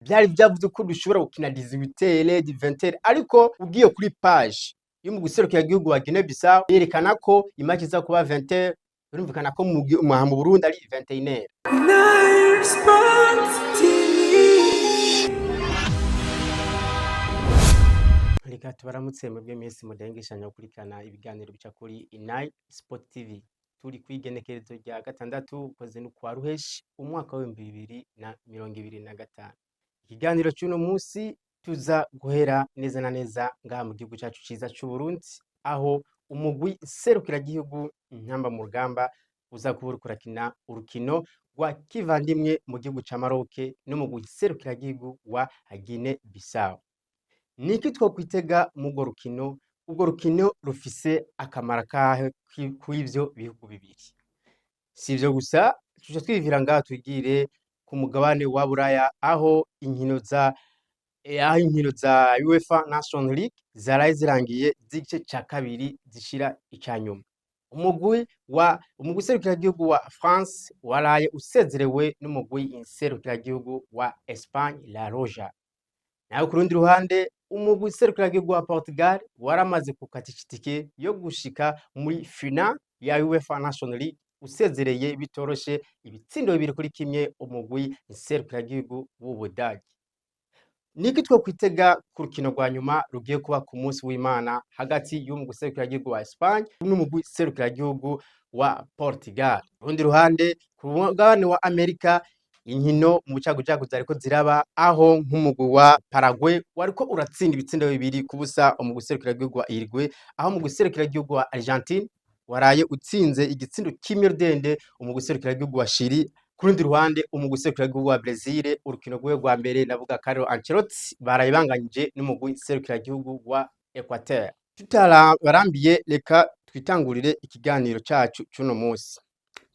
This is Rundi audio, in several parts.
Byari byavuze ko dushobora gukina 18h, 20h, ariko ugiye kuri page yo mu gihugu wa Guinea Bissau yerekana ko imatch iza kuba 20h. Birumvikana ko mu Burundi ari 21h. Nile Sports TV. Reka tubaramutse mwebwe mwese mudahengeshanya gukurikirana ibiganiro bica kuri Nile Sport TV. Turi kw'igenekerezo rya 6, ukwezi n'ukwa Ruheshi, umwaka w'2025. Ikiganiro cy'uno munsi tuza guhera neza na neza ngaha mu gihugu cyacu ciza c'u Burundi, aho umugwi serukiragihugu Intamba mu Rugamba uza kuba uriko urakina urukino rwa kivandimwe mu gihugu ca Maroc n'umugwi serukiragihugu wa Guinea Bissau. Niki twokwitega murwo rukino? Urwo rukino rufise akamaro kahe kw'ivyo bihugu bibiri? Si ivyo gusa, tuca twivira ngaha twigire ku mugabane wa Buraya, aho inkino za UEFA Nations League zaraye zirangiye z'igice ca kabiri zishira ica nyuma. Umugwi serukiragihugu wa France waraye usezerewe n'umugwi serukiragihugu wa Espagne, La Roja. Naho ku rundi ruhande, umugwi serukiragihugu wa Portugal waramaze gukata itike yo gushika muri final ya UEFA Nations League, usezereye bitoroshe ibitsindo 2-1 umugwi serukiragihugu w'Ubudagi. Niki twokwitega ku rukino rwa nyuma rugiye kuba ku munsi w'Imana hagati y'umugwi serukiragihugu wa Espagne n'umugwi serukiragihugu wa Portugal? Urundi ruhande, ku mugabane wa Amerika, inkino mu bucagucagu zariko ziraba, aho nk'umugwi wa Paraguay wariko uratsinda ibitsindo 2-0 umugwi serukiragihugu wa Uruguay, aho umugwi serukiragihugu wa Argentine waraye utsinze igitsindo kimwe rudende umugwi serukiragihugu wa Chili. Ku rundi ruhande, umugwi serukiragihugu wa Brazil, urukino rwiwe rwa mbere, ndavuga Carlo Ancelotti, baraye banganyije n'umugwi serukiragihugu wa Equateur. Tutarabarambiye, reka twitangurire ikiganiro cacu c'uno munsi.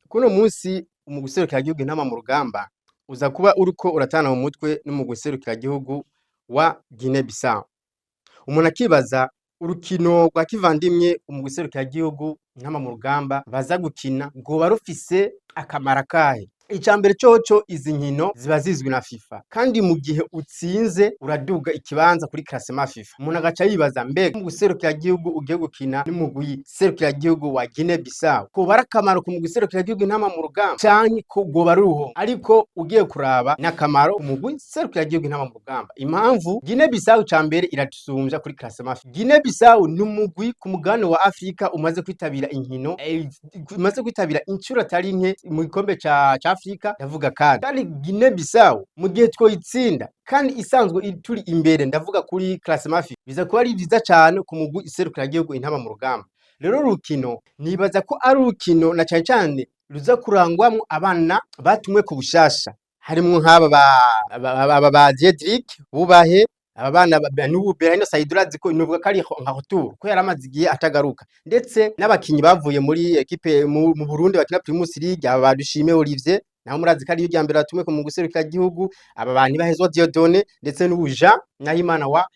Kuno munsi, umugwi serukiragihugu Intama mu Rugamba uza kuba uriko uratana mu mutwe n'umugwi serukiragihugu wa Guinea Bissau. Umuntu akibaza, urukino rwa kivandimwe umugwi serukiragihugu Intama mu Rugamba baza gukina rwoba rufise akamaro akahe? Ica mbere coco, izi nkino ziba zizwi na FIFA, kandi mu gihe utsinze uraduga ikibanza kuri classement FIFA. Umuntu agaca yibaza, mbega umugwi serukiragihugu ugiye gukina n'umugwi serukiragihugu wa Guinea Bissau koba ari akamaro ku mugwi serukiragihugu Intama mu Rugamba, canke ko rwoba ari uruhombo? Ariko ugiye kuraba, ni akamaro umugwi serukiragihugu Intama mu Rugamba. Impamvu, Guinea Bissau ca mbere iradusumvya kuri classement FIFA. Guinea Bissau ni umugwi ku mugabane wa Afrika umaze kwitabira inkino, umaze kwitabira incuro atari nke mu gikombe ca Afrika, ndavuga kandi Guinea Bissau mu gihe twoyitsinda, kandi isanzwe turi imbere, ndavuga kuri classement FIFA, biza kuba ari vyiza cane ku mugwi iserukiragihugu Intama mu Rugamba. Rero urukino nibaza ko ari urukino na cane cane ruza kurangwamwo abana batumwe ku bushasha, harimwo nk'aba ba Diedrick Bubahe, aba bana n'ubu Berahino Saidi, urazi ko nuvuga ko ari nka retour ko yari amaze igihe atagaruka, ndetse n'abakinyi bavuye muri ekipe mu Burundi bakina Primus League, aba ba Dushime Olivier, naho murazi ko ariyo rya mbere batumwe ku mugwi serukiragihugu, aba ba Ntibahezwa Dieudonné, ndetse n'ubu Jean Nahimana wa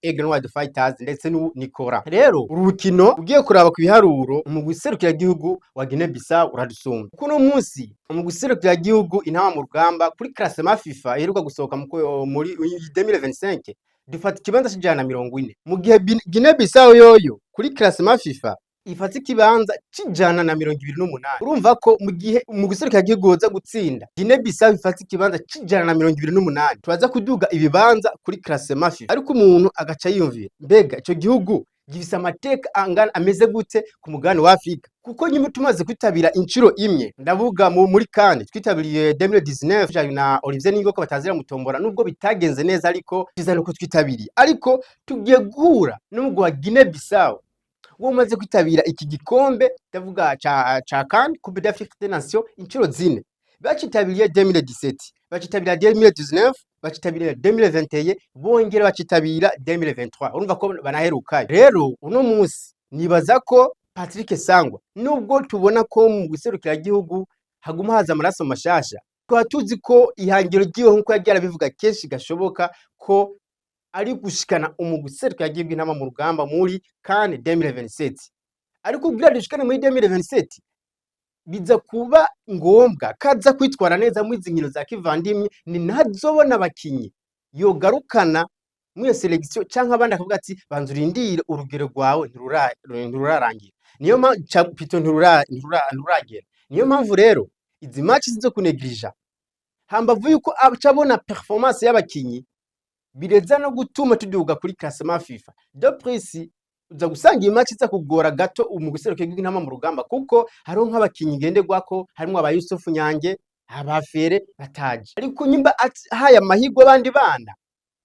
Aigle Noir Fighters, ndetse n'ubu Nicolas. Rero urukino, ugiye kuraba ku biharuro, umugwi serukiragihugu wa Guinea Bissau uradusumba. Kuno munsi umugwi serukiragihugu Intama mu Rugamba kuri classement FIFA iheruka gusohoka muri 2025 dufata ikibanza c'140, mu gihe Guinea Bissau yoyo kuri classement FIFA ifata ikibanza c'128. Urumva ko mu gihe mu gihugu woza gutsinda Guinea Bissau ifata ikibanza c'128, turaza kuduga ibibanza kuri classement FIFA. Ariko umuntu agaca yiyumvira, mbega ico gihugu gifise amateka angana ameze gute ku mugabane wa Afrika? Kuko nyuma tumaze kwitabira incuro imwe, ndavuga muri CAN twitabiriye 2019 na Olivier Ningoko batazira mutombora, nubwo bitagenze neza, ariko cyiza nuko twitabiriye. Ariko tugiye guhura n'umugwi wa Guinea Bissau wo umaze kwitabira iki gikombe, ndavuga ca CAN, Coupe d'Afrique des Nations, incuro zine. Bacitabiriye 2017, bacitabira 2019, bacitabira 2021, bongera bacitabira 2023. Urumva ko banaherukayo. Rero uno munsi nibaza ko Patrick Sangwa, nubwo tubona ko mu gihugu haguma haza amaraso mashasha, tukaba tuzi ko ihangiro ryiwe, nkuko yagiye arabivuga kenshi gashoboka, ko ari gushikana umugwi serukiragihugu Intama mu Rugamba muri CAN 2027. Ariko kugira dushikane muri 2027 Biza kuba ngombwa kaza kwitwara neza muri izi nkino za kivandimwe, ni ntazobona abakinyi yogarukana muri iyo sélection, canke abandi akavuga ati: "Banza urindire, urugero rwawe ntirurarangira." Niyo mpamvu ntiruragera. Niyo mpamvu rero izi match zo kunegirija, hambavu yuko aca abona performance y'abakinyi, bireza no gutuma tuduga kuri classement FIFA. De plus, uza gusanga iyi match iza kugora gato mu guseruka intama mu rugamba, kuko hariho nk'abakinyi ngenderwako, harimwo aba Yusufu Nyange, abafere bataje. Ariko nyimba ahaye amahirwe abandi bana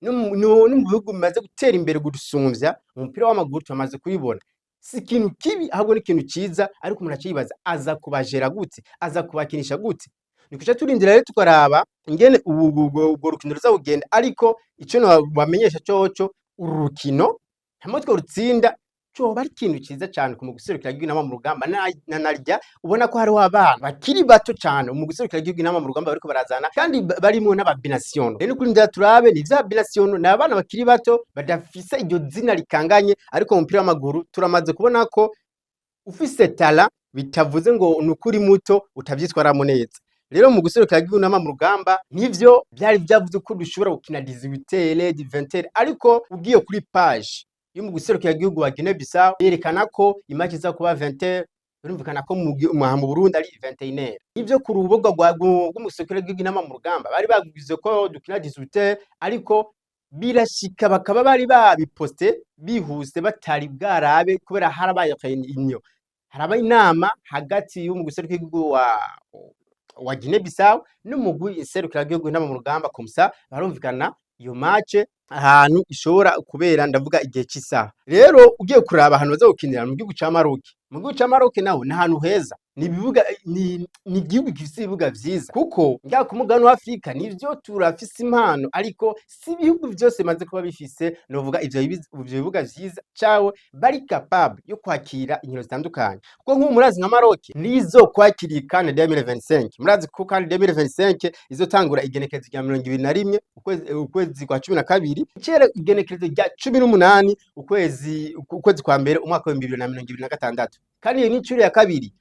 no mu bihugu bimaze gutera imbere gusumvya umupira w'amaguru, tumaze kubibona, si ikintu kibi, ahubwo ni ikintu ciza. Ariko umuntu aciyibaza: aza kubajera gute? Aza kubakinisha gute? Ni kuca turindira rero tukaraba ingene ubwo rukino ruzawugenda. Ariko ico bamenyesha coco, uru rukino hamwe tworutsinda coba ari ikintu ciza cane ku mugwi userukira intama mu rugamba, na narya ubona ko hariho abana bakiri bato cane mu guserukira igihugu intama mu rugamba bariko barazana, kandi barimwo n'aba binationaux. Rero kuri ndira turabe ni vya binationaux, ni abana bakiri bato badafise iryo zina rikanganye. Ariko mu mupira w'amaguru turamaze kubona ko ufise talent bitavuze ngo ni ukuri muto utavyitwaramo neza. Rero mu guserukira igihugu intama mu rugamba, nivyo vyari vyavuze ko dushobora gukina 18h, 20h, ariko ugiye kuri page yo mu guserukira igihugu wa Guinea Bissau yerekana ko i match iza kuba 20h. Birumvikana ko mu Burundi ari 21h. Ivyo ku rubuga rw'umuserukira w'igihugu intama mu rugamba bari bagize ko dukina 18h, ariko birashika bakaba bari babiposte bihuse batari bwarabe, kubera harabaye réunion, haraba inama hagati y'umugwi igihugu wa Guinea Bissau n'umugwi iserukiragihugu intama mu rugamba. Comme ça barumvikana iyo match ahantu ishobora kubera, ndavuga igihe cy'isaha. Rero ugiye kuraba ahantu baza gukinira, mu gihugu ca Maroc. Mu gihugu ca Maroc naho ni ahantu heza, ni ibibuga, ni igihugu gifise ibibuga vyiza, kuko ngaha ku mugabane wa Afrika nivyo turafise impano, ariko si ibihugu vyose bimaze kuba bifise, novuga, ivyo bibuga vyiza cawe bari capable yo kwakira inkino zitandukanye. Kuko nk'ubu murazi nka Maroc nizo kwakiriye CAN 2025. Murazi ko CAN 2025 izotangura igenekerezo rya 21 ukwezi kwa 12, kera igenekerezo rya 18 ukwezi kwa mbere umwaka wa 2026. Kandi iyo ni incuro ya kabiri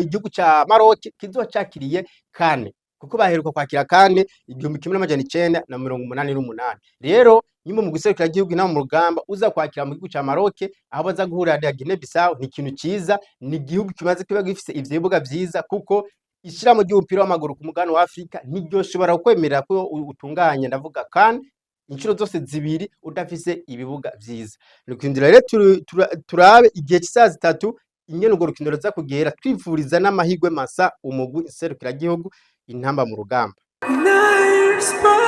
igihugu ca Maroc kizoba cakiriye CAN, kuko baheruka kwakira CAN 1988. Rero nyuma mu guserukira igihugu inama mu rugamba uza kwakira mu gihugu ca Maroc, aho baza guhurira na Guinea Bissau, ni ikintu ciza. Ni igihugu kimaze kuba gifise ivyo bibuga vyiza, kuko ishirahamwe ry'umupira w'amaguru ku mugabane wa Afrika ntiryoshobora kukwemerera ko utunganya, ndavuga CAN, inshuro zose zibiri udafise ibibuga vyiza. Rukindira rero turabe igihe c'isaha 3 ingene urwo rukino ruza kugera, twifuriza n'amahirwe masa umugwi nserukiragihugu intamba mu rugamba. Nine Sports.